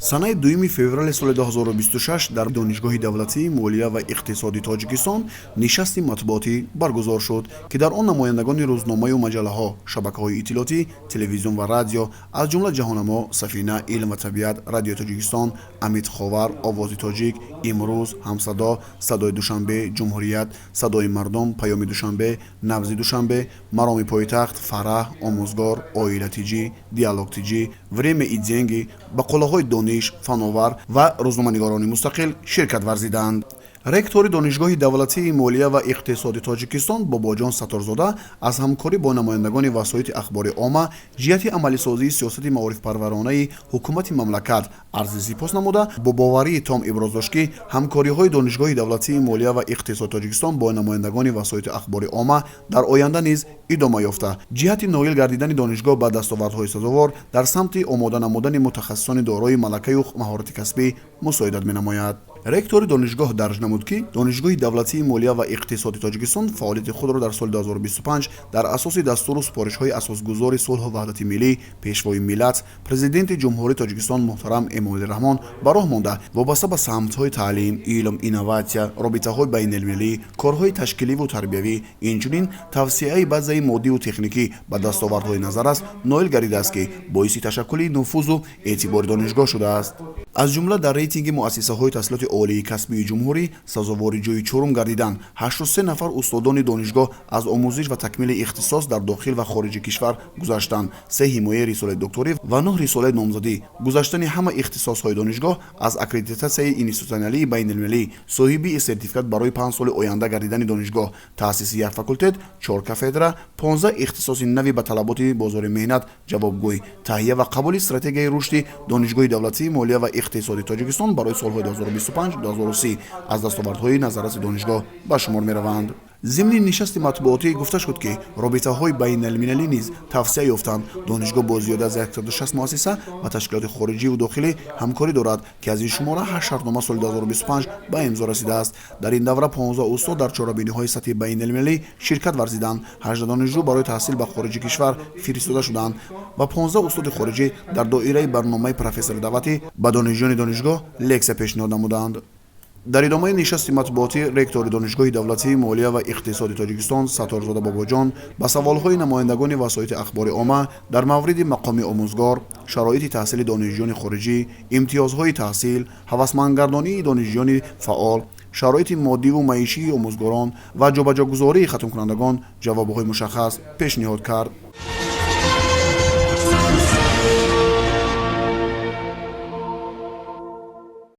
Санаи 2 феврали соли 2026 дар Донишгоҳи давлатии молия ва иқтисоди Тоҷикистон нишасти матбуотӣ баргузор шуд, ки дар он намояндагони рӯзномаю маҷаллаҳо, шабакаҳои иттилоотӣ, телевизион ва радио, аз ҷумла «Ҷаҳоннамо», «Сафина», «Илм ва табиат», Радиои Тоҷикистон, «Амид Ховар», «Овози тоҷик», «Имрӯз», «Ҳамсадо», «Садои Душанбе», «Ҷумҳурият», «Садои мардум», «Паёми Душанбе», «Набзи Душанбе», «Мароми пойтахт», «Фараҳ», «Омӯзгор», «Оила ТИҷӣ», «Диалог ТИҷӣ», «Время и деньги», мақолаҳои «Дониш», «Фановар» ва рӯзноманигорони мустақил ширкат варзиданд. Ректори Донишгоҳи давлатии молия ва иқтисоди Тоҷикистон Бобоҷон Сатторзода аз ҳамкорӣ бо намояндагони васоити ахбори омма ҷиҳати амалисозии сиёсати маорифпарваронаи ҳукумати мамлакат арзи сипос намуда, бо боварии том иброз дошт, ки ҳамкориҳои Донишгоҳи давлатии молия ва иқтисоди Тоҷикистон бо намояндагони васоити ахбори омма дар оянда низ идома ёфта, ҷиҳати ноил гардидани донишгоҳ ба дастовардҳои сазовор дар самти омода намудани мутахассисони дорои малакаю маҳорати касбӣ мусоидат менамояд. Ректори донишгоҳ дарҷ намуд, ки Донишгоҳи давлатии молия ва иқтисоди Тоҷикистон фаъолияти худро дар соли 2025 дар асоси дастуру супоришҳои Асосгузори сулҳу ваҳдати миллӣ, Пешвои миллат, Президенти Ҷумҳурии Тоҷикистон муҳтарам Эмомалӣ Раҳмон ба роҳ монда, вобаста ба самтҳои таълим, илм, инноватсия, робитаҳои байналмилалӣ, корҳои ташкиливу тарбиявӣ, инчунин тавсеаи базаи моддиву техникӣ ба дастовардҳои назаррас ноил гардидааст, ки боиси ташаккули нуфузу эътибори донишгоҳ шудааст. Аз ҷумла дар рейтинги муассисаҳои таҳсилоти олии касбии ҷумҳурӣ сазовори ҷои чорум гарዲдан. 83 нафар устодони донишгоҳ аз омӯзиш ва такмили ихтисос дар дохил ва хориҷи кишвар гузаштанд. Се ҳимояи рисолаи докторӣ ва нӯҳ рисолаи номзадӣ, гузаштани ҳама ихтисосҳои донишгоҳ аз аккредитатсияи институтсионалии байналмилалӣ, соҳиби сертификат барои 5 соли оянда гардидани донишгоҳ, таъсиси як факултет, чор кафедра, 15 ихтисоси нави ба талаботи бозори меҳнат ҷавобгӯй, таҳия ва қабули стратегияи рушди Донишгоҳи давлатии молия ва иқтисоди Тоҷикистон барои солҳои 2025-2030 аз дастовардҳои назарраси донишгоҳ ба шумор мераванд. Зимни нишасти матбуотӣ гуфта шуд, ки робитаҳои байналмилалӣ низ тавсеа ёфтанд. Донишгоҳ бо зиёда аз 160 муассиса ва ташкилоти хориҷиву дохилӣ ҳамкорӣ дорад, ки аз ин шумора ҳашт шартнома соли 2025 ба имзо расидааст. Дар ин давра 15 устод дар чорабиниҳои сатҳи байналмилалӣ ширкат варзиданд, 18 донишҷӯ барои таҳсил ба хориҷи кишвар фиристода шуданд ва 15 устоди хориҷӣ дар доираи барномаи профессори даъватӣ ба донишҷӯёни донишгоҳ лексия пешниҳод намуданд. Дар идомаи нишасти матбуотӣ ректори Донишгоҳи давлатии молия ва иқтисоди Тоҷикистон Сатторзода Бобоҷон ба саволҳои намояндагони васоити ахбори омма дар мавриди мақоми омӯзгор, шароити таҳсили донишҷӯёни хориҷӣ, имтиёзҳои таҳсил, ҳавасмандгардонии донишҷӯёни фаъол, шароити моддиву маишии омӯзгорон ва ҷобаҷогузории хатмкунандагон ҷавобҳои мушаххас пешниҳод кард.